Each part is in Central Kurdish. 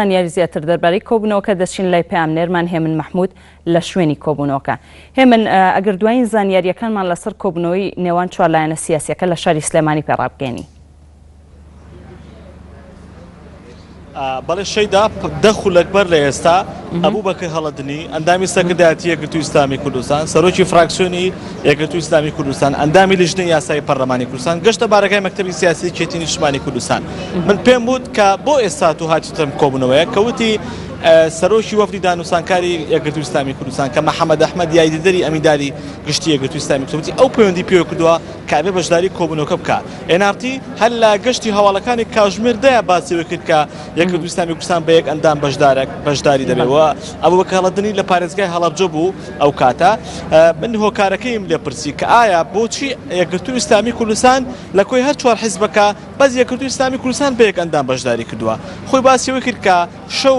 زانیاری زیاتر دەربارەی کۆبوونەوەکە دەچین لای پەیامنێرمان هێمن مەحمود لە شوێنی کۆبوونەوەکە. هێمن، ئەگەر دوایین زانیارییەکانمان لەسەر کۆبوونەوەی نێوان چوار لایەنە سیاسییەکە لە شاری سلێمانی پێ ڕابگەیەنی. بەڵێ شەیدا، دە خولەک بەر لە ئێستا ئەبوبەکر هەڵەدنی، ئەندامی سەرکردایەتی یەکگرتووی ئیسلامی کوردستان، سەرۆکی فراکسیۆنی یەکگرتووی ئیسلامی کوردستان، ئەندامی لیژنەی یاسایی پەرلەمانی کوردستان، گەشتە بارەگای مەکتەبی سیاسی یەکێتی نیشتمانی کوردستان. من پێم وت کە بۆ ئێستا تۆ هاتیتە ئەم کۆبوونەوەیە، کە وتی سەرۆکی وەفدی دانوسانکاری یەکگرتووی ئیسلامی کوردستان کە محەمەد ئەحمەد یاریدەدەری ئەمینداری گشتی یەکگرتووی ئیسلامی کوردستان وتی ئەو پەیوەندی پێوە کردووە کە ئەبێ بەشداری کۆبوونەوەکە بکا. ئێن ئاڕ تی هەر لە گەشتی هەواڵەکانی کاژمێر دەیە باسی ئەوەی کرد کە یەکگرتووی ئیسلامی کوردستان بە یەک ئەندام بەشدارە بەشداری دەبێ و ئەبوبەکر هەڵەدنی لە پارێزگای هەڵەبجە بوو ئەو کاتە من هۆکارەکەیم لێ پرسی کە ئایا بۆچی یەکگرتووی ئیسلامی کوردستان لە کۆی هەر چوار حیزبەکە بەس یەکگرتووی ئیسلامی کوردستان بە یەک ئەندام بەشداری کردووە خۆی باسی ئەوەی کرد کە شەو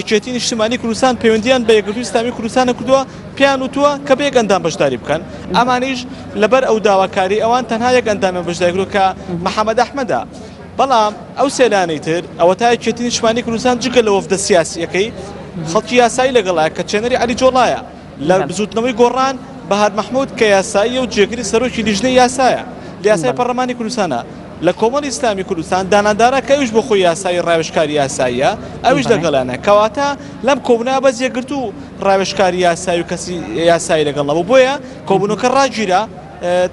یەکێتی نیشتمانی کوردستان پەیوەندیان بە یەکگرتووی ئیسلامی کوردستانە کردووە پێیان وتووە کە بە یەک ئەندام بەشداری بکەن ئەمانیش لەبەر ئەو داواکاری ئەوان تەنها یەک ئەندامیان بەشداری کردووە کە محەمەد ئەحمەدە بەڵام ئەو سێ لایەنەی تر ئەوەتا یەکێتی نیشتمانی کوردستان جگە لە وەفدە سیاسییەکەی خەڵکی یاسایی لەگەڵایە کە چێنەری عەلی جۆڵایە لە بزوتنەوەی گۆڕان بەهار مەحمود کە یاساییە و جێگری سەرۆکی لیژنەی یاسایە لە یاسای پەرلەمانی کوردستانە لە کۆمەڵی ئیسلامی کوردستان دانا دارا کە ئەویش بۆ خۆی یاسایی ڕاوێژکاری یاساییە ئەویش لەگەڵیانە کەواتە لەم کۆبوونەوە بەس یەکگرتوو ڕاوێژکاری یاسایی و کەسی یاسایی لەگەڵ نەبوو بۆیە کۆبوونەوەکە ڕاگیرا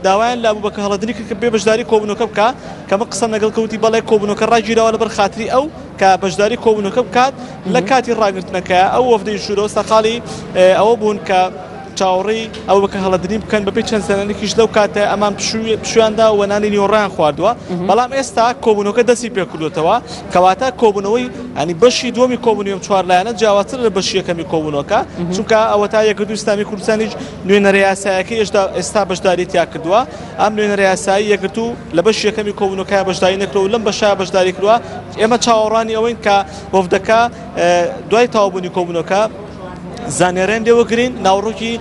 داوایان لە ئەبوبەکر هەڵەدنی کرد کە بێ بەشداری کۆبوونەوەکە بکا کە من قسەم لەگەڵ کە وتی بەڵێ کۆبوونەوەکە ڕاگیراوە لەبەر خاتری ئەو کە بەشداری کۆبوونەوەکە بکات لە کاتی ڕاگرتنەکە ئەو وەفدەی ژوورەوە سەرقاڵی ئەوە بوون کە چاوەڕێی ئەبوبەکر هەڵەدنی بکەن بەپێی چەند زانیارییەکیش لەو کاتە ئەمان پشوویان دا و نانی نیوەڕۆیان خواردووە بەڵام ئێستا کۆبوونەوەکە دەستی پێکردوێتەوە کەواتە کۆبوونەوەی ینی بەشی دووەمی کۆبوونەوەی چوار لایەنە جیاوازتر لە بەشی یەکەمی کۆبوونەوەکە چونکە ئەوەتا یەکگرتووی ئیسلامی کوردستانیش نوێنەرە یاسایەکەی ئێشتا ئێستا بەشداری تیا کردووە، ئەم نوێنەرە یاسایی یەکگرتوو لە بەشی یەکەمی کۆبوونەوەکە بەشداری نەکردووە و لەم بەشە بەشداری کردووە، ئێمە چاوەڕوانی ئەوەین کە وەفدەکە دوای تەواوبوونی کۆبوونەوەکە زانیاریان لێ وەگرین، ناوەڕۆکی